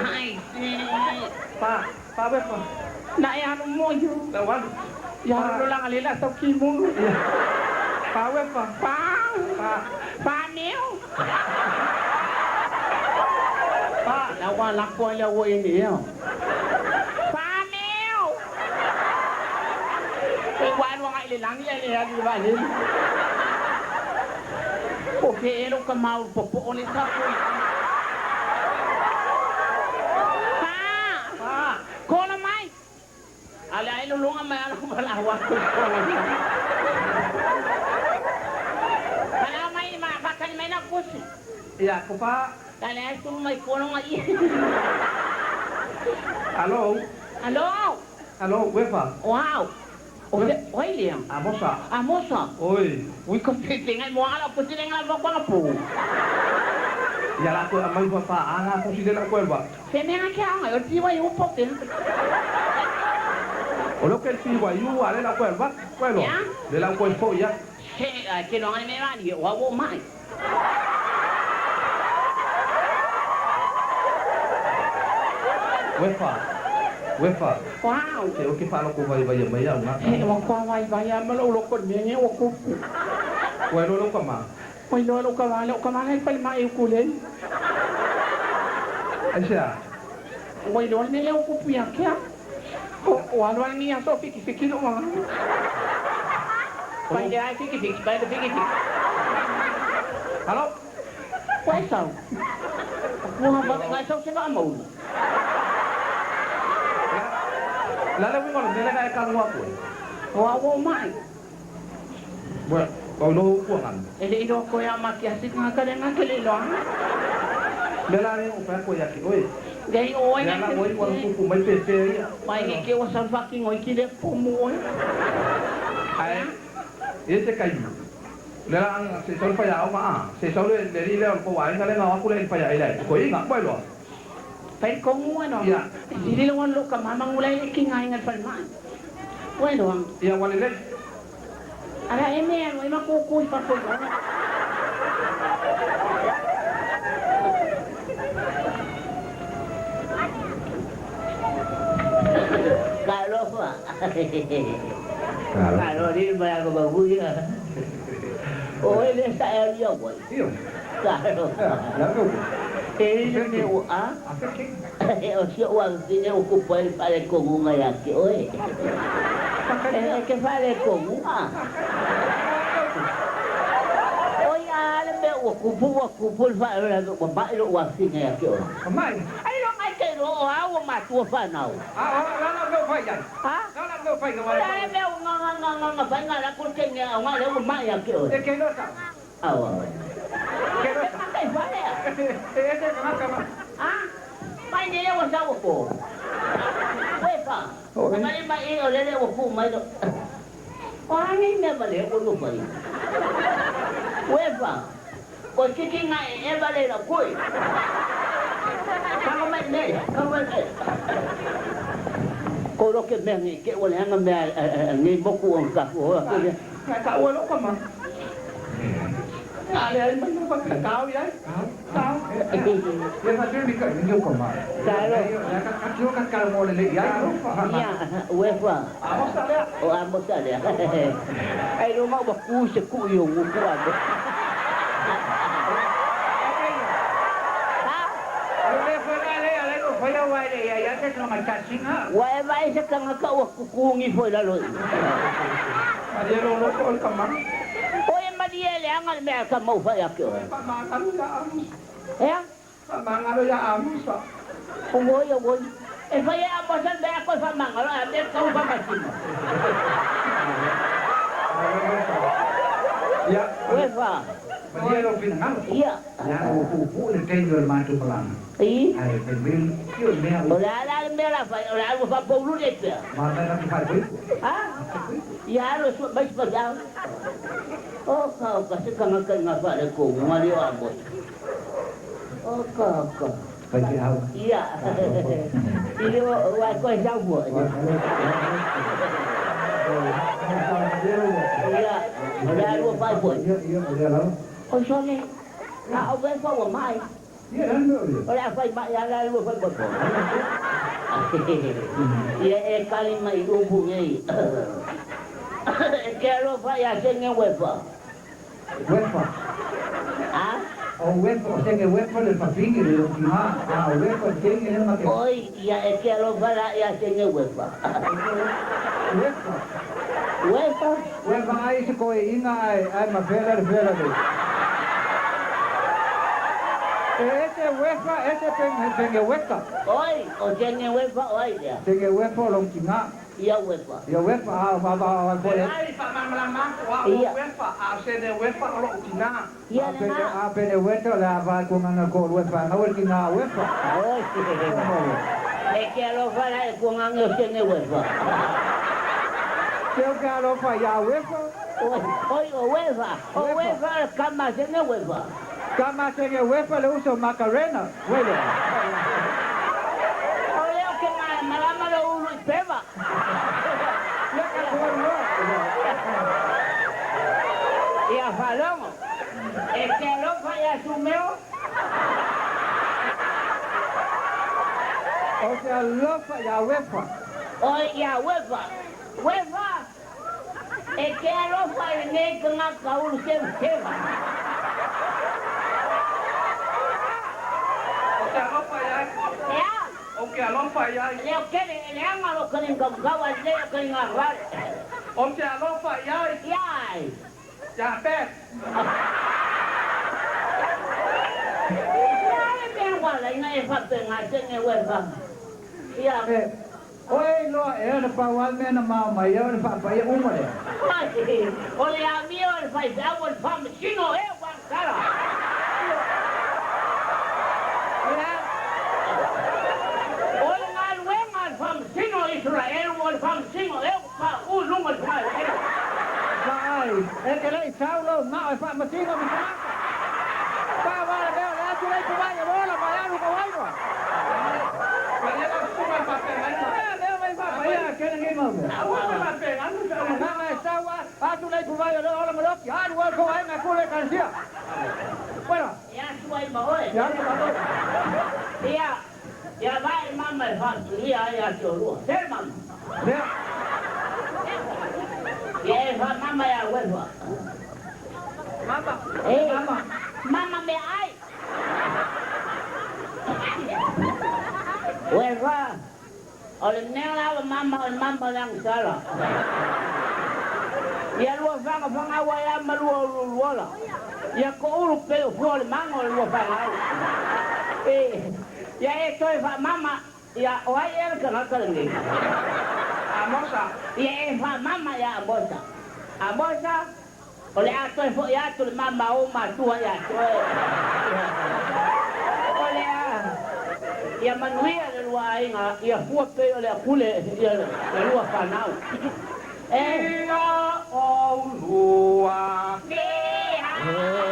Ai se. Pa, pa wefa. Na e alu mo yo. La walu. Ya lo la ngale la sau ki mulu. Pa wefa. Pa. Pa. Pa neo. Pa. La wa la ko le wo ini yo. Pa neo. E wa lo ngai le langi le ya le ba le. O ke e lo ka mau popo o le sa ko. Pa. Pa. Kola mai. Ale ai lo longa mai ala ko la wa ko kola. Ala mai ma fa kan mai na kusi. Ya, ko pa. Ale ai tu mai kono ngai. Alo. Alo. Alo, wefa. Wow. O oi le. Amosa. Amosa. Oi. Ui ko te te ngai mo ala ko te ngai mo ko pu. Ya la ko amai fa pa ala ko si de la ko elba. Se me ha ke anga o ti wa yo po te. O lo que el fi wa yu ale la ko elba. Ko lo. Ya. Le la ko fo ya. Se ke no ngai me ma ni wa wo mai. Wefa. Wefa. Wow. Te o ke fa lo ko vai vai mai au nga. He wa kwa wai vai a ma lo lo ko me nge o ku. Ko lo lo ka ma. Oi lo lo ka wa lo ka ma le pa ma e ku le. Ai sea. Oi lo ne le o ku pu ya ke. O o alo ni a so fiki fiki lo ma. Pai le ai fiki fiki pai le fiki fiki. Alo. Quai sau. Ua ba ngai sau se va mo. La le wingo le le ka lua ko. Wa wo mai. Bueno, ko lo ku ngan. E le ilo ko ya ma ki asi nga ka le nga ke le lo. Le la re o pa ko ya ki oi. Dei o Le ngai la oi wa ku ku mai pe pe ya. Mai ke ke o sa fa ki ngoi ki le po mo oi. Ai. E te kai. Le la ang se sol fa ya o ma a. Se sol le le li le ko wa nga le nga ku le fa ya ile. Ko i nga pai lo. Pai ko ngu ano. Ya. Sili lo lo ka mama ngulai ki ngai ngal fal ma. Oi lo ang. Ya wa le le. Ara e me ano e ma ko ko i fa ko. Talofa. Kalo ni mai ko ba buia. O ele sa e io voi. Io. Talofa. La ko. E ne o a. A fe ke. O si o a ne o ku pai pare ko ngunga ya ke oi. E ke fare ko ngunga. Oi a le me o ku pu o ku pu fa le o ba lo wa singa ya ke oi. Mai. Ai lo ngai ke ro o a o ma tua fa nau. A o la la ko fa ya. Ha? La la ko fa ya. Le me o nga nga nga nga nga fa nga la ku ke nga nga le o ma ya ke oi. E ke lo sa. Awa. Ke lo sa. Kai fa le. E te ka ka ma. Ha? Mai ne o sa o ko. We fa. Mai mai e o le le o pu mai lo. O ani me ba le o lo mai. We fa. Ko ki ki nga e ba le la koi. Ka mai ne, ka mai ne. Ko ro ke me ngi ke o le nga me ngi mo ku on ka ku o ke. Ka ka o lo ka ma. A le ai mai no fa ka ka ya. Ka. Ia fa tui ka ni ko ma. Talo. Ia ka ka tio ka ka mo le le ia. Ia, we fa. A mo sa le. O a mo sa le. Ai lo ma wa ku se ku yo ngu ku a. Ha? Le fa la le ale ko fa ia wa le ia ia te no ma cha singa. Wa e vai se kanga ka wa ku ku ngi fo la lo. A le lo lo ko ka ma. O e mali e le anga le mea ka mau fa ya ke o. Pa ma nga lo ya amu. Ea? Pa ma nga lo ya amu sa. O ngoi o ngoi. E fa ia mo sa mea ko fa manga lo a me ka fa ma sima. Ya. We fa. Ma ia lo fina ngalo. Ia. Ia o pu pu le tenyo le matu malanga. I. Ai pe me io mea O le ala le mea la fa o le ala fa paulu le pea. ma me na fa ko. Ha? Ia alo su mai pa ya. O ka o ka se kanga ka nga fa le ko nga le o a mo. O ka ka. Fa ke au. Ia. I le o wa ko sa mo. Ia. O le ala fa po. Ia ia o le ala. O so le. A o ve fa o mai. Ia, le a le mea o ia? O le a fai mai lava la lua faamoemoe. Ia e kali mai i upu nei. E te alofa ia Sene Uefa. Uefa. A? O Uefa, o Sene Uefa le fafine le lou tina, a o Uefa le teine lea ma te. Oi, ia e te alofa la ia Sene Uefa. Uefa. Uefa. Uefa ai se koeina ae ae ma fela le fela le. E ese Uefa, ese Sene Ueka. Oi, o Sene Uefa o ai lea? Sene Uefa o lou tina. Ia Uefa. Ia Uefa, a o a a a Leai, faamalamalama atu, o au o Uefa, a o Sene Uefa o lou tina. Ia lena. A pene Ueta o le a vae kuangana ko Uefa na ua tina Uefa. Oi, e te alofa la e kuangana o Sene Uefa. Te o ke alofa ia Uefa. Oi, oi, o Uefa, o Uefa o le kama a Sene Uefa. Kama a Sene Uefa le uso Macarena. Uele. O lea o ke malamalama lou ulu i peva. Ia ka toalua. Ia faalogo, e te alofa ia Sumeo. O te alofa ia Uefa. Oi ia Uefa. Uefa, e te alofa i lenei tagata ulu sevaseva. O te alofa i ai. E a? Ou te alofa i ai. Leo kele e leaga lo kalinga kamukau a lelei o kalinga vale. Ou te alofa i ai. Ia ai. Ia Beth. Ia le mea ua laina e faapena sene uefa. Ia. E, oe iloa ea le pau lava le mea na mao mai ai o le faapaia uma lea. Oi, o le amio o le faifeau o le faamasino ea ua tala. Ia, o le galuega a le faamasino o Isaraelu o le faamasino ea ua pauu i luga o le fogaeleele. Vaai, e te le i sau lou mao e faamasino ma tagata. Pau lava le mea o le atu lea i Savaii e ola mai alu ka uaina. E asu ai ma oe. Ia, ia vae mama e faatulia ai ia te olua. Sele mama. Ia e faamama ia Uefa. E, mama meaai. Uefa, o le mea la ua mama o le mama o le agasala. Ia lua fagafagau ai lava ma lua uluuluola. Ia koulu pei o fua o le mago le lua fagau. E, ia e toe faamama, ia o ai ea le tagata lenei? Amosa. Ia e faamama ia Amosa. Amosa, O le a toe foʻi atu le mama o ou matua ia te oe. O le a ia manuia le lua aiga, ia fua pei o le apule ia le lua fanau. E. Ia oulua. Ia.